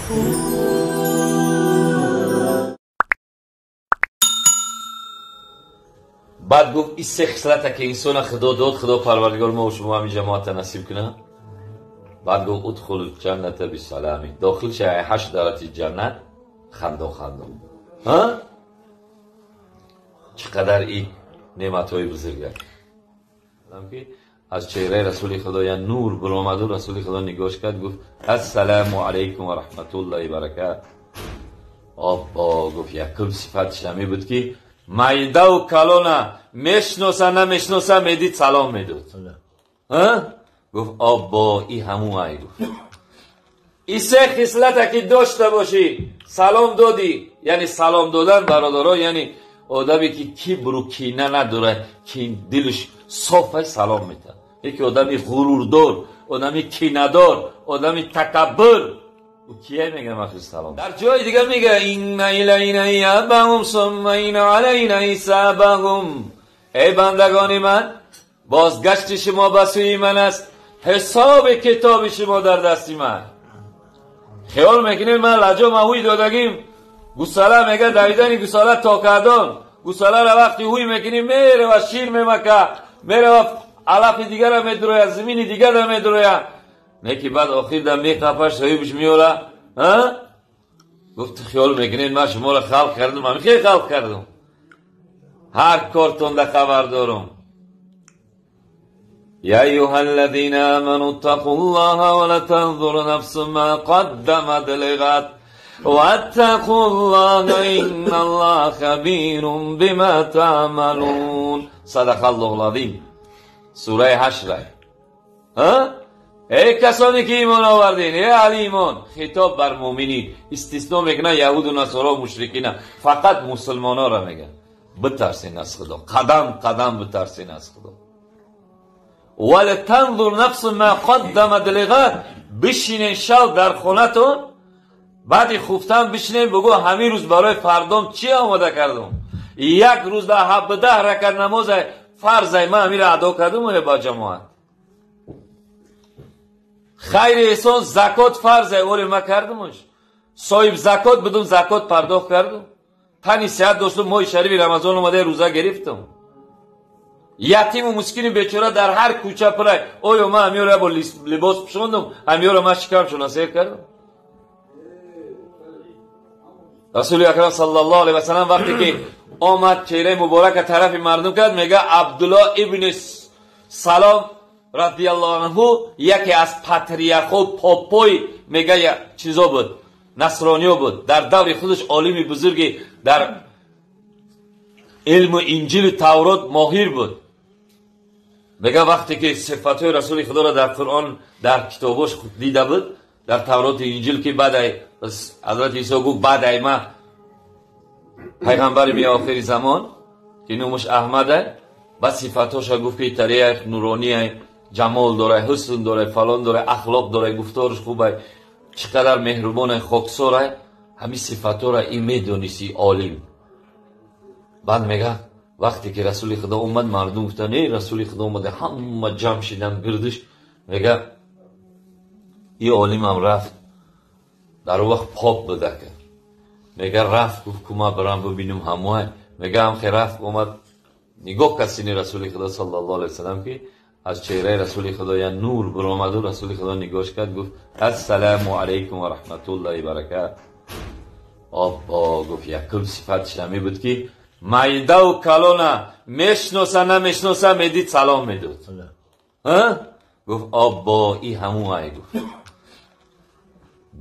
بعد گفت این سه خصلت که انسان خدا داد، خدا پروردگار ما و شما همین جماعت نصیب کنه. بعد گفت ادخل الجنة بسلامی، داخل شه 8 درجه جنت خندان خندان. ها؟ چقدر این نعمت‌های بزرگه. که از چهره رسول خدا یا نور برآمد و رسول خدا نگاش کرد گفت السلام علیکم و رحمت الله و برکات. آبا گفت یکم صفتش همی بود که میده و کلانه میشناسه نمیشناسه میدید سلام میداد. گفت آبا ای همون ای. گفت ای سه خصلت که داشته باشی سلام دادی، یعنی سلام دادن برادرها یعنی آدمی که کبر و کینه نداره که دلش صافه سلام میده. یکی آدمی غروردار، آدمی کینه‌دار، آدمی تکبر، او کیه میگه مخصوص سلام. در جای دیگه میگه این الینا ایابهم ثم این علینا حسابهم. ای بندگان من، بازگشت شما به سوی من است، حساب کتاب شما در دست من. خیال میکنید من لجا مهوی دادگیم گوساله؟ میگه دویدن گوساله تا کردن گوساله را وقتی هوی میکنی میره و شیر میمکه، میره و علف دیگر را میدرویه، زمین دیگر را میدرویه. نه که بعد آخر در میقفش صاحبش میوره. ها؟ گفت خیال میکنید من شما را خلق کردم؟ من خیلی خلق کردم، هر کارتون ده خبر دارم. یا ایها الذین آمنوا اتقوا الله ولتنظر نفس ما قدمت لغد واتقوا الله ان الله خبیر بما تعملون. صدق الله العظیم. سوره حشر. ها؟ ای کسانی که ایمان آوردین، ای اهل ایمان، خطاب بر مؤمنین، استثناء میکنه یهود و نصارا و مشرکین، فقط مسلمان ها را میگن بترسین از خدا، قدم قدم بترسین از خدا. ولتنظر نفس ما قدمت لغد. بشینین شب در خونتون، بعد خفتن بشینین بگو همین روز برای فردام چی آماده کردم. یک روز در 17 رکعت نماز فرض من همین را ادا کردم و با جماعت. خیر احسان زکات فرض اولی ما کردمش، صاحب زکات بدون زکات پرداخت کردم، تنی صحت داشتم، ماه شریف رمضان اومده روزه گرفتم. یتیم و مسکین بیچاره در هر کوچه پرای، آیا من همین را با لباس پوشاندم، همین را من شکمشون سیر کردم. رسول اکرم صلی الله علیه و سلم وقتی که آمد چهره مبارک طرف مردم کرد، میگه عبدالله ابن سلام رضی الله عنه یکی از پاتریارخ و پاپای میگه چیزا بود، نصرانی بود، در دور خودش عالم بزرگی در علم و انجیل و تورات ماهر بود. میگه وقتی که صفتهای رسول خدا را در قرآن در کتاباش دیده بود، در تورات و انجیل، که بعد حضرت عیسی گفت بعد ای ما پیغمبر می آخر زمان که نامش احمده، بعد صفتاش گفت که طریق نورانی، جمال داره، حسن داره، فلان داره، اخلاق داره، گفتارش خوبه، چقدر مهربان، خاکساره، همین صفتا را این میدونستی عالم. بعد میگه وقتی که رسول خدا اومد مردم گفتن ای رسول خدا اومده، همه جمع شدن گردش. میگه این عالم هم رفت، در اون وقت پاپ بوده که میگه رفت گفت که ما برم ببینم هموه. میگه هم که رفت اومد نگاه کسینی رسول خدا صلی الله علیه وسلم که از چهره رسول خدا یا نور برآمد و رسول خدا نگاش کرد گفت السلام علیکم و رحمت الله و برکات. آبا گفت یکم صفتش همی بود که میده و کلانه میشناسه نمیشناسه میدید سلام میداد. گفت آبا ای همون ای. گفت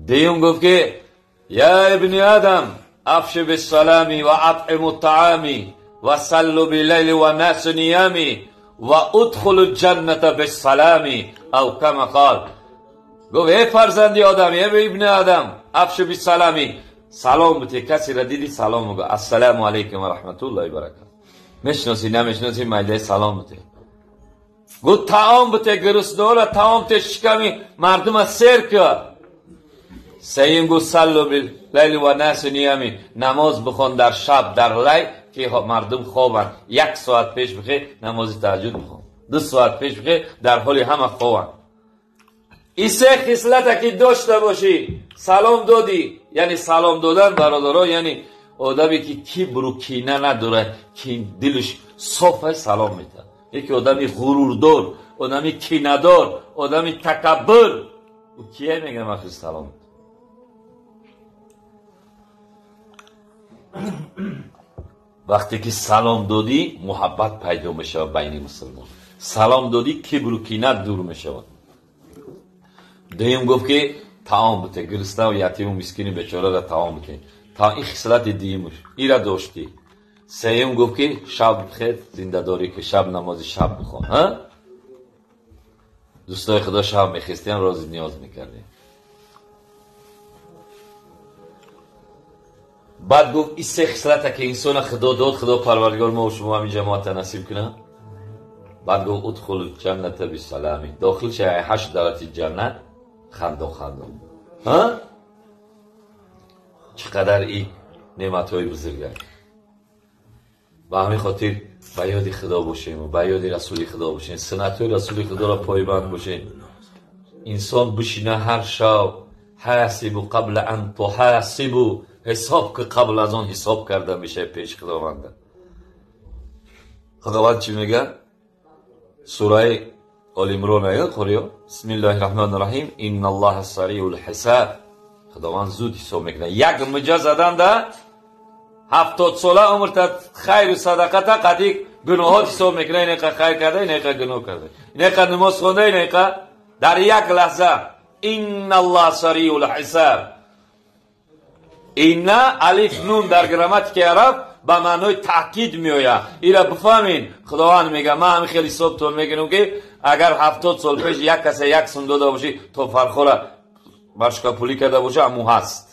دیوم گفت که یا ابن آدم افش بالسلام و اطعم الطعام و صلوا باللیل و الناس نیام و ادخل الجنة بالسلام او کما قال. گفت ای فرزندی آدم، ای ابن آدم، افش بالسلام، سلام بده، کسی را دیدی سلام بگو، السلام علیکم و رحمت الله و برکاته. میشناسی نمیشناسی مایده سلام بده. گفت طعام بده، گرسنه را طعام ته، شکمی مردم سیر کرد. سیم گفت صلوا باللیل و الناس نیام، نماز بخوان در شب در لیل که مردم خوابن، 1 ساعت پیش بخی نماز تهجد بخوان، 2 ساعت پیش بخی در حال همه خوابن. ин се хислата ки дошта бошӣ, салом додӣ, яъне салом додан бародаро, яъне одаме ки кибру кина надорад, ки дилаш соф аст, салом медиҳад. Яке одами ғурурдор, одами кинадор, одами такаббур, ӯ кие мегӯям вақти салом? Вақте ки салом додӣ, муҳаббат пайдо мешавад байни мусулмон. Салом додӣ, кибру кина дур мешавад. Дуюм гуфт ки таом бите, гурусна ва ятиму мискини бечораро таом бите. Та ин хислати дуюмаш ира доштӣ. Сеюм гуфт ки шаб бихез, зиндадорӣ ки шаб намози шаб бихон. Ҳа? Дӯстои худо шаб мехестем, рози ниёз мекардем. Баъд гуфт ин се хислата ки инсона худо дод, худо парвардигор мо шумо ҳамин ҷамоата насиб кунад. Баъд гуфт удхул ҷанната бисалами, дохил шавай 8 дарати ҷаннат хандон хандон. Ҳа? Чӣ қадар ин неъматҳои бузурганд. Ба ҳамин хотир ба ёди худо бошем, ба ёди расули худо бошем, суннатҳои расули худоро пойбанд бошем. Инсон бишина ҳар шаб, ҳасибу қабла ан туҳасибу, ҳисоб ки қабл аз он ҳисоб карда мешавад пеш худованда. Худованд чӣ мегӯяд? Сураи Оли Имрон ая қориё, бисмиллоҳи раҳмони раҳим, инналлоҳа сариул ҳисоб. Худованд зуд ҳисоб мекунад. Як муҷа заданда 70 сола умрта хайру садақата қади гуноҳот ҳисоб мекунад. Инеқа хайр карда, инеқа гуноҳ карда, инеқа намоз хонда, инеқа дар як лаҳза. Инналлоҳа сариул ҳисоб. Инна алиф нун дар грамматикаи араб ба маънои таъкид меояд. Ира бифаҳмед, Худованд мегӯяд ман ҳамин хел ҳисобтон мекунам ки агар 70 сол пеш як касе як сум дода бошӣ, то фархора башкапулӣ карда бошӣ, ҳамун ҳаст.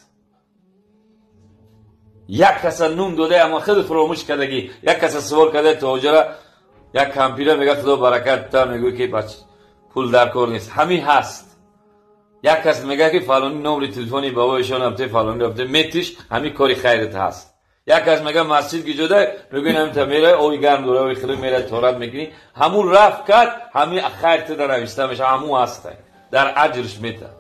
Як каса нун дода, аммо худ фуромӯш кардагӣ, як каса сувол карда тоҷара, як кампира мегӯяд худо баракат та, мегӯяд ки бач пул дар кор нест, ҳамин ҳаст. Як кас мегӯяд ки фалони номри телефони бабоишон рафте, фалони рафте, метиш, ҳамин кори хайрат ҳаст. Як кас мегӯяд масҷид ки ҷода, мегӯяд ҳамин та мерай, оби гарм дора, оби хунук мерай, торат мекунӣ, ҳамун рафт кард, ҳамин хайр туда навишта мешавад, ҳамун ҳаст, дар аҷрш метад.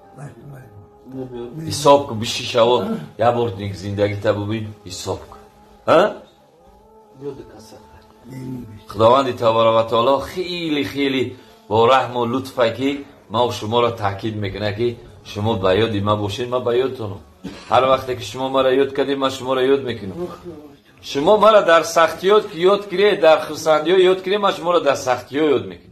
Ҳисоб кун, биши шаво, як бор зиндагита бубин, ҳисоб кун. Ҳа? Худованди табарак ва таоло хеле хеле бо раҳму лутфа ки ма шуморо таъкид мекунад ки шумо ба ёди ма бошед, ма ба ёдтонам. Ҳар вақте ки шумо маро ёд кардед, ман шуморо ёд мекунам. Шумо маро дар сахтиёт ёд киред, дар хурсандиё ёд киред, ман шуморо дар сахтиё ёд мекунам.